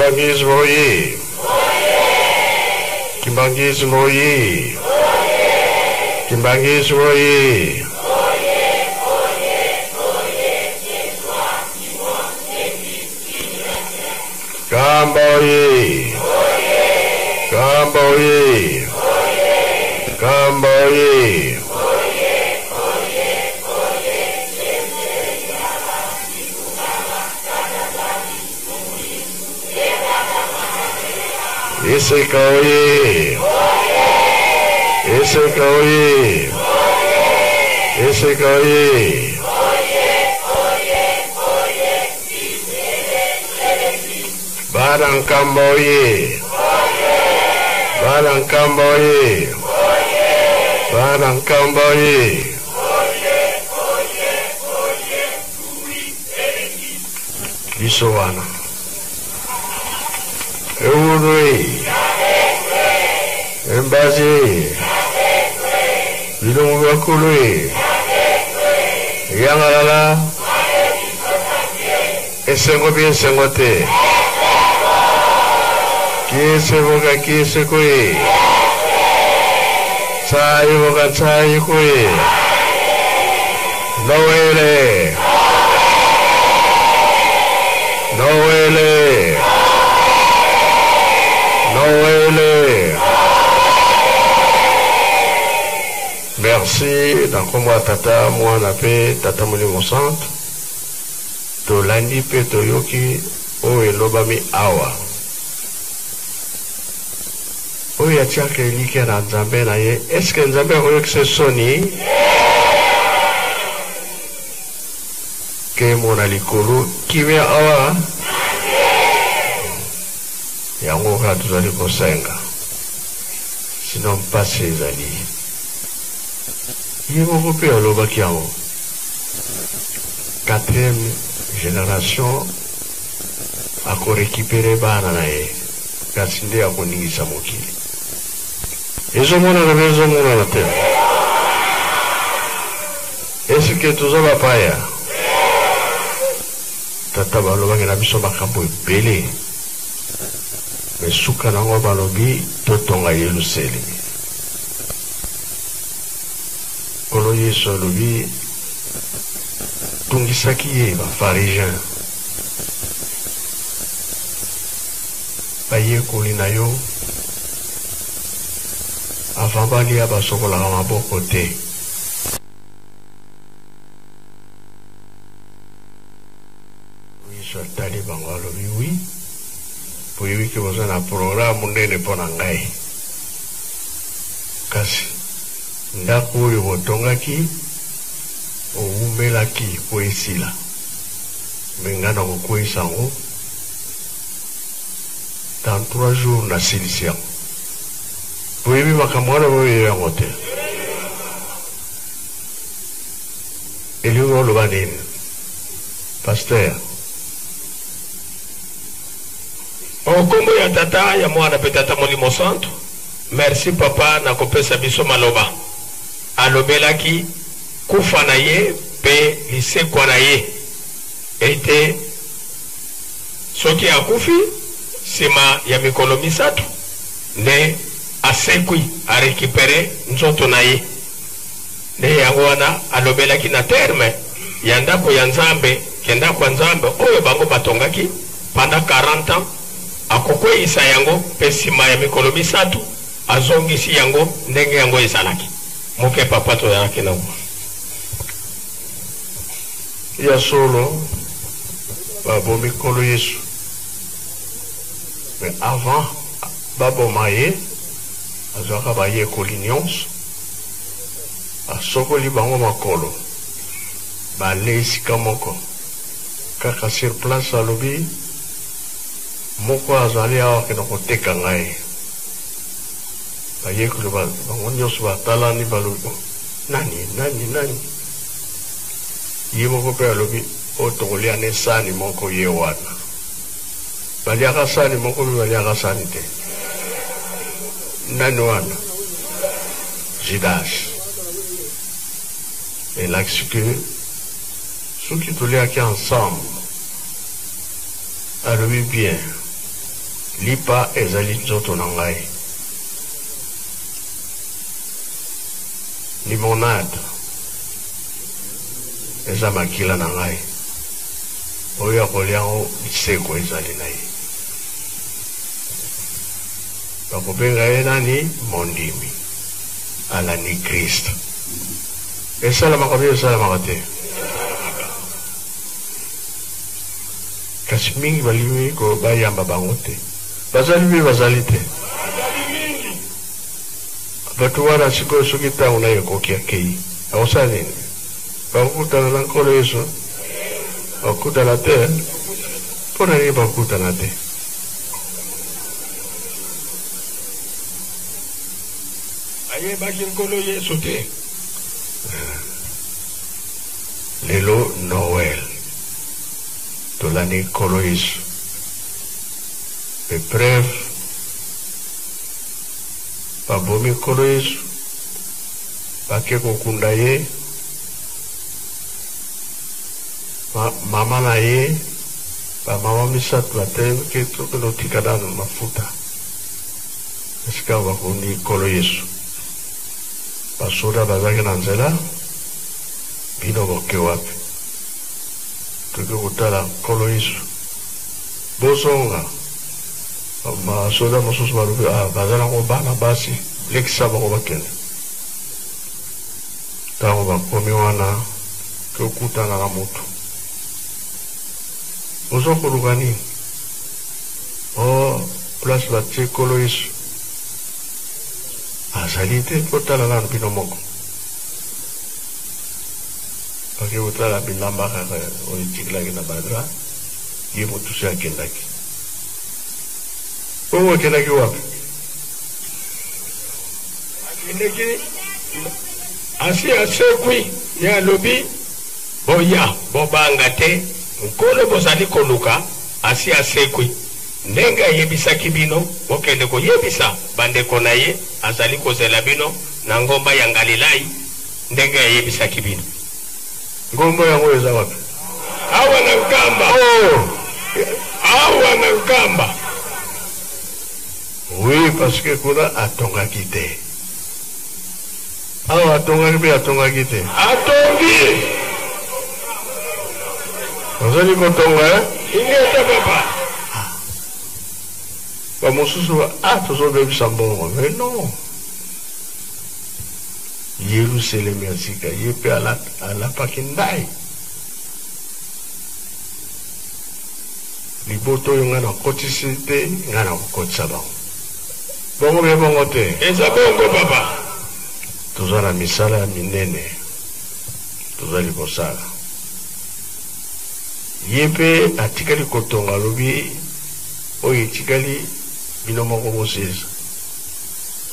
Kimbanguisme oye! Kimbanguisme oye! Kimbanguisme oye! Kamba oye! Kamba oye! Kamba oye! Eseka oye! Eseka oye! Eseka oye! Bana Nkamba oye! Bana Nkamba oye! Bana Nkamba oye! Biso wana ewulu e embazi e bilongo bya kulu e yangalala esengo bi esengo te kieseboka kieseko e tsayiboka tsayiko e nowele nowele nowele. Merci na nkombo ya Tata, Mwana mpe Tata Molimo Santu. Tolandi mpe toyoki oyo elobami awa. Oyo atiaka elikya na Nzambe na ye, eske Nzambe akoyokisa ye soni? Nkembo na likolo, kimia awa. Yango kaka tozali kosenga. Sinon mpasi ezali. Ye moko mpe alobaki yango. Quatrième generation ako recuperer bana na ye, kasi nde akoningisa mokili. Ezomonana mpe ezomonana te. Est-ce que toza bapaya? Tata balobaki na biso makambo ebele, me suka nango balobi totonga Yelusalemi. Nkolo Yesu alobi tungisaki ye ba pharisiens, bayekoli na yo avant balia basokolaka maboko te. Yesu atali bango alobi oui, boyebi ke boza na programme monene mpo na ngai, kasi ndako oyo botongaki owumelaki mpo esila, me ngai nakokweyisa yango dans 3 jours, nasilisi yango. Boyebi makambo wana, boyebi yango te? Elingi oloba nini, pasteur? O kombo ya Tata, ya Mwana pe Tata Molimo Santu. Merci papa na kopesa biso maloba. Alobelaki kufa na ye pe lisekwa na ye, ete soki akufi sima ya mikolo misatu nde asekwi, a recuperer nzoto na ye. Nde yango wana alobelaki na terme ya ndako ya Nzambe, ke ndako ya Nzambe oyo bango batongaki pendant 40 ans, akokweyisa yango mpe sima ya mikolo misatu azongisi yango ndenge yango ezalaki. Moke papa tozalaki na ngo. Ya solo babomi Nkolo Yesu, mais avant baboma ye azwaka bayekoli nionso asokoli bango makolo, bale esika moko kaka sur place, alobi moko azali awa akenda koteka ngai. Bayekoli bango nyonso batalani, balobi oh, nani nani nani? Ye moko mpe alobi oyo tokolia ne sani moko ye wana. Baliaka sani moko mpe baliaka sani te. Nani wana? Judas. Elakisi ke soki toliaki ensemble, alobi bien. Lipa ezali nzoto na ngai. Limonade eza makila na ngai. Oyo akolia yango liseko ezali na ye. Bakobenga ye nani? Mondimi. Alandi Christ. Esalamaka bie esalamaka te? Kasi mingi balingi ko bayamba bango te. Bazali mpe bazali te. Bato wana sikoyo soki ntango na ye ekoki akei, akosala nini? Bakokutana na Nkolo Yesu? Bakokutana te. Mpo na nini bakokutana te? Ayebaki Nkolo Yesu te. Lelo Noel. Tolandi Nkolo Yesu. Pe preuve babomi Nkolo Yesu, bake kokunda ye, ma, mama na ye, ba mama misatu batelemi ke tokende kotika nanu mafuta esika bakundi Nkolo Yesu. Basoda bazalaki na nzela, bino boke wapi? Toke kotala Nkolo Yesu. Bozonga. Basoda mosusu balobi, ah, baza nango bana basi, lekisa bango bakende. Ntango bakomi wana, tokutana na moto. Ozo koluka nini? Oh, place batie Nkolo Yesu. Azali te, botala nanu bino moko. Bake kotala bilamba kaka oyo etikalaki na badra, ye moto si akendaki. Bongo akendaki wapi? Akendeki asi asekwi, ye alobi, Boya, bobanga te, Nkolo bozali koluka asi asekwi. Ndenge ayebisaki bino, bokende koyebisa bandeko na ye, azali kozela bino na ngomba ya Ngalilai, ndenge ayebisaki bino. Ngomba yango eza wapi? Awa na Nkamba. Oh! Awa na Nkamba. Oui, parce que kuna atongaki te. Awa atongaki mpe atongaki te. Atongi. Ozali kotonga, eh? Ingeta papa. Ba mosusu ba ah tozobebisa mbongo mais non. Yelusalemi ya sika ye mpe alapaki ndai. Libota oyo ngai nakotisi te, ngai nakokotisa bango. Bongo mpe bongo te? Eza bongo papa. Toza na misala ya minene tozali kosala. Ye mpe atikali kotonga, alobi oyo etikali bino moko bosilisa.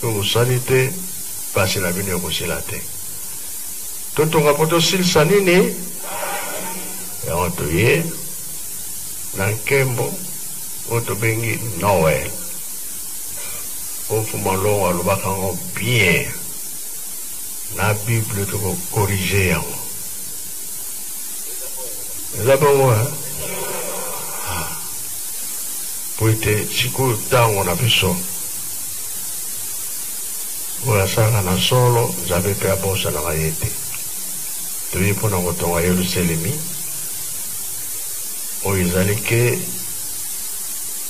Soki bosali te, pasi na bino ekosila te. Totonga mpo tosilisa nini? Yango toye na nkembo oyo tobengi Noel. Oyo Mfumu Alongo alobaka yango bien. Na Bible toko corriger yango. Eza bongo hein? Ah. Po ete sikoyo ntango na biso oyo asalaka na solo, Nzambe mpe abosanaka ye te. Toye mpo na kotonga Yelusalemi oyo ezali ke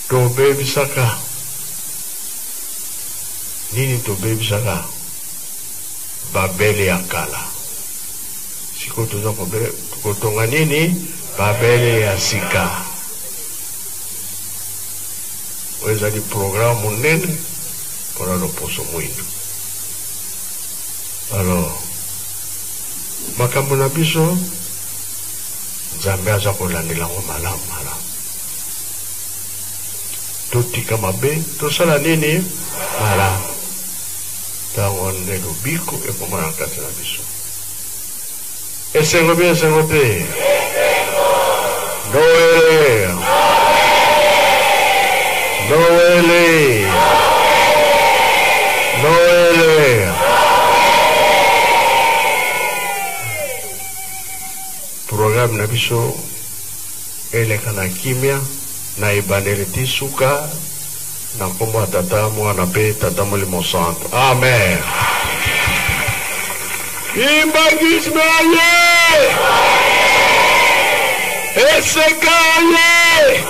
tobebisaka nini? Tobebisaka Babele ya kala. Sikoyo toza kotonga nini? Babele ya sika. Oyo ezali programme monene mpona loposo mwindo. Alors, makambo na biso Nzambe aza kolandela yango malamu malamu. Totika mabe, tosala nini? Malamu. Ntango wana nde lobiko ekomona na kati na biso. Esengo bi esengo te? Noele! Noele! Noele! Programme na biso eleka na kimia na ebandeli ti suka. Na nkombo ya Tata, Mwana mpe Tata Molimo Santu. Amen. Imbangisme aye! Eseka aye!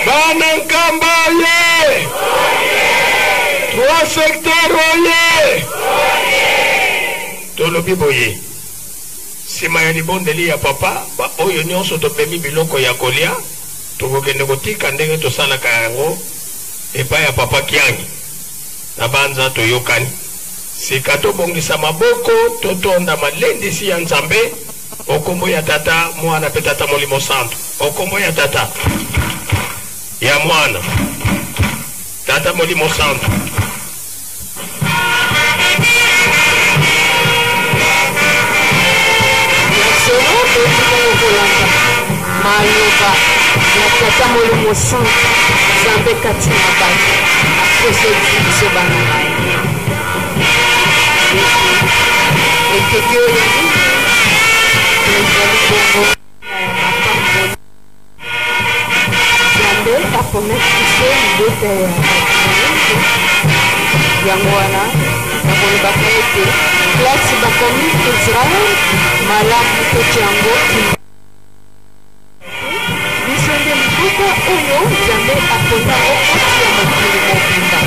Bana Nkamba aye! Trois secteurs oye! Tolobi boye, nsima ya libondeli ya papa, baoyo nyonso tomemi biloko ya kolia, Tokokende kotika ndenge tosalaka yango epai ya Papa Kiangi. Nabanza toyokani. Sika tobongisa maboko totonda malendisi ya Nzambe o kombo ya Tata, Mwana pe Tata Molimo Santu. O kombo ya Tata, ya Mwana, Tata Molimo Santu. Masolo euti bongo kolanda maloba ya Tata Molimo Santu, Nzambe kati na bato, asosoli biso bana na ye. Ekeke oyo ya mingi ezali bongo na ya mapamboli. Nzambe aponaki biso libota ya bato moindo, yango wana nakolobaka ete place bakomi Israel malamu totya yango kimia. Biso nde libota oyo Nzambe apona yango kati ya mokili mobimba.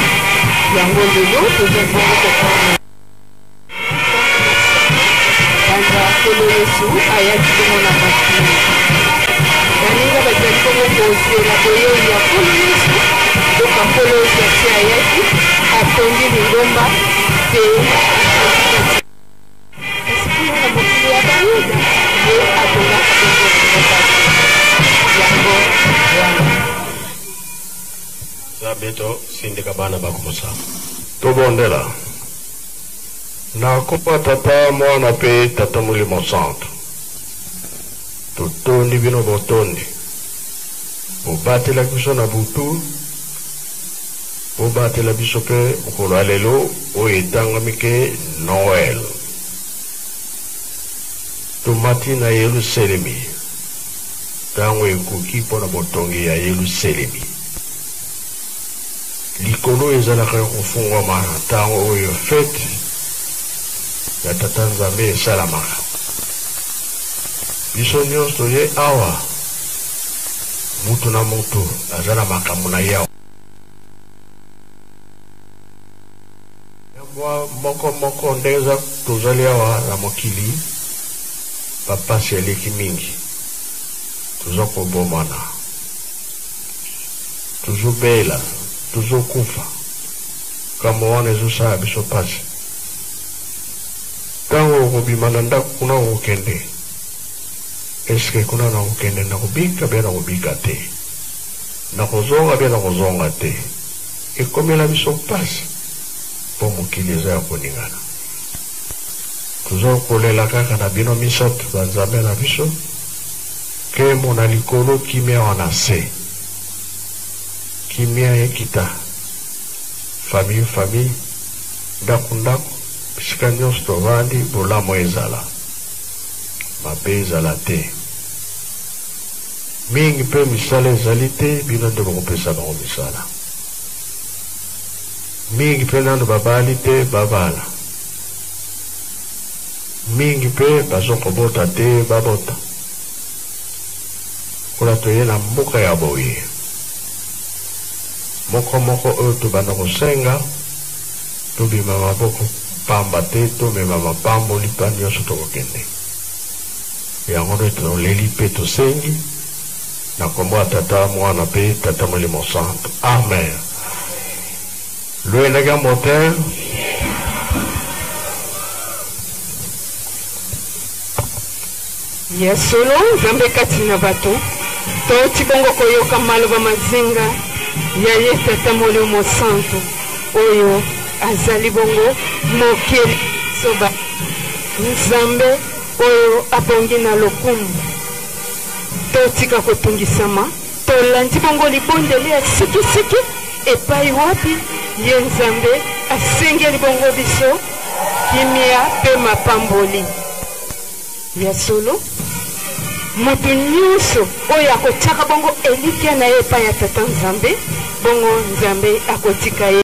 Yango lelo toza bongo kokoma Banda Nkolo Yesu ayaki bongo na mokili, baninga bazali bongo kozela boyei ya Nkolo Yesu. Nzoka Nkolo Yesu asi ayaki, atongi lingomba mpe afandi kati. Kasi kuna na mokili ya Bayuda, ye atongaka bongo lingomba te. Yango wana. Nzambe to sindika bana bako mosala. Tobondela. Na kombo ya Tata, Mwana pe Tata Molimo Santu. Totondi bino botondi. Bobatelaki biso na butu, bobatela biso pe mokolo ya lelo oyo etangami ke Noël. Tomati na Yeluselemi. Ntango ekoki mpo na botongi ya Yeluselemi. Likolo ezalaka ya kofungwama na ntango oyo fete ya Tata Nzambe esalamaka. Biso nyonso toye awa, mutu na mutu aza na makambo na ye. Mwa moko moko ndenge eza tozali awa na mokili, bapasi eleki mingi, toza kobomana, tozobela, tozokufa. Kambo wana ezosala biso pasi. Ntango okobima na ndako kuna okokende, eske kuna nakokende nakobika bia nakobika te, nakozonga bia nakozonga te. Ekomela biso pasi po mokili eza ya koningana. Toza kolela kaka na bino misatu ba nzambe na biso, nkembo na likolo kimia awa na se. Kimia ekita famille famille, ndaku ndaku, bisika nionso tovandi bolamu ezala, mabe ezala te. Mingi pe misala ezali te, bino nde bokopesa bango misala. Mingi pe nanu babali te, babala. Mingi pe bazokobota te, babota. Lokola toye na mboka ya boye, moko moko oyo tobanda kosenga, tobima maboko pamba te, tomema mapamboli pa nionso tokokende. Yango nde toleli mpe tosengi na kombo ya Tata, Mwana mpe Tata Molimo Santu. Amen. Loyendaki ya moteur. Ya solo, Nzambe kati na bato, touti bongo koyoka maloba mazinga ya ye Tata Molimo Santu, oyo azali bongo mokeli soba Nzambe oyo abongi na lokumu. Totika kotungisama, tolandi bongo libondeli ya sikisiki epai wapi ye Nzambe asengeli bongo biso kimia mpe mapamboli. Ya solo, moto nyonso oyo akotiaka bongo elikya na ye epai ya Tata Nzambe, Bongo Nzambe akotika ye.